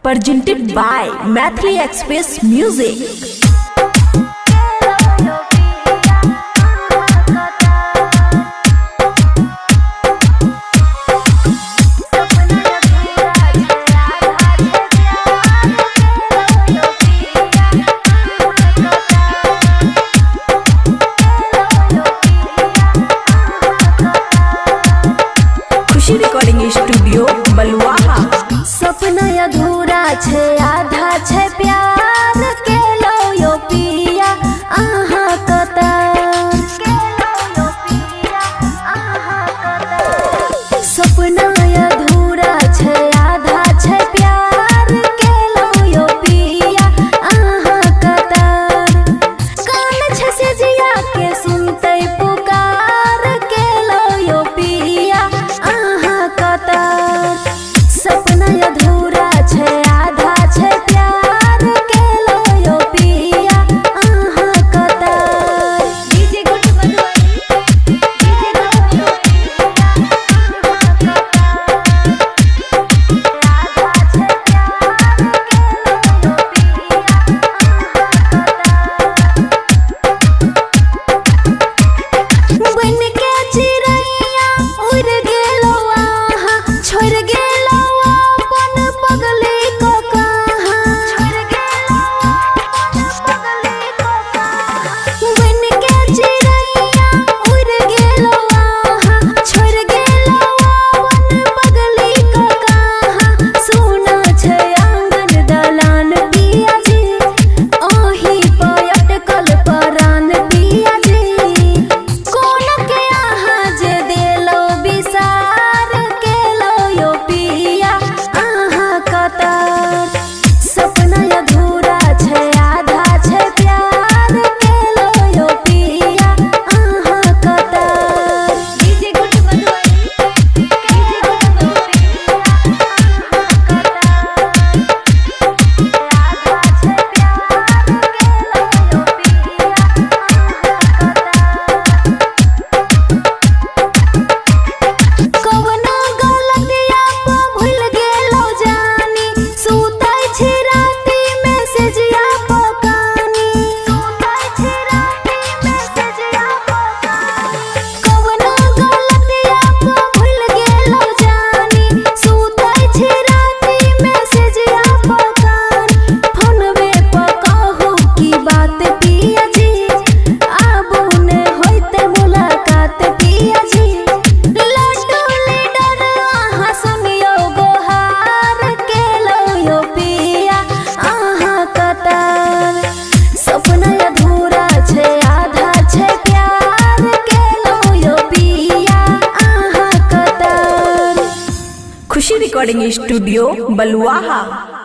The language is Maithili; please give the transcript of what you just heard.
Presented by Maithili Express Music. Khushi recording studio Baluaha. सपना अधूरा छे, आधा छे प्यार के लो यो पिया आहा कतार। सपना अधूरा छे, आधा छे प्यार के लो यो पिया आहा कतार। कान छे से जिया के सुनते पुकार के लो यो पिया आहा कतार। सपना अधूरा छे, आधा छे प्यार के लो यो पिया आहा कतार। डीजे गुड मधुबनी, डीजे बन के चिड़ैया उड़ गेलो आहा, छोड़ गेलो अपन पगली को कहाँ। बन के चिड़ैया उड़ गेलो आहा, छोड़ गेलो अपन पगली को कहाँ। सुना छै आंगन दलान पिया जी, ओही पर अटकल परान पिया जी। कोन के आहाँ जे देलो विसार के लो यो पिया आहाँ कतार। सपना अधूरा छे, आधा छे प्यार के लो यो पिया आहाँ कतार। DJ good Madhubani, DJ good Madhubani, आहाँ कतार। आधा छे प्यार के लो यो पिया आहाँ कतार। कवना गलतिया प भूल गेलो जानी, सुतै छी राति में सेजिया पकानी। कवना गलतिया प भूल गेलो जानी, सुतै छी राति में सेजिया पकानी। फोनवे प कहू की बात पिया जी, आबू ने होइते मुलाकात पिया जी। लड्डू लीडर आहाँ सुनियो गोहार के लो यो पिया आहाँ कतार। सपना अधूरा छे, आधा छे प्यार के लो यो पिया आहाँ कतार। खुशी रिकॉर्डिंग स्टूडियो बलुआहा।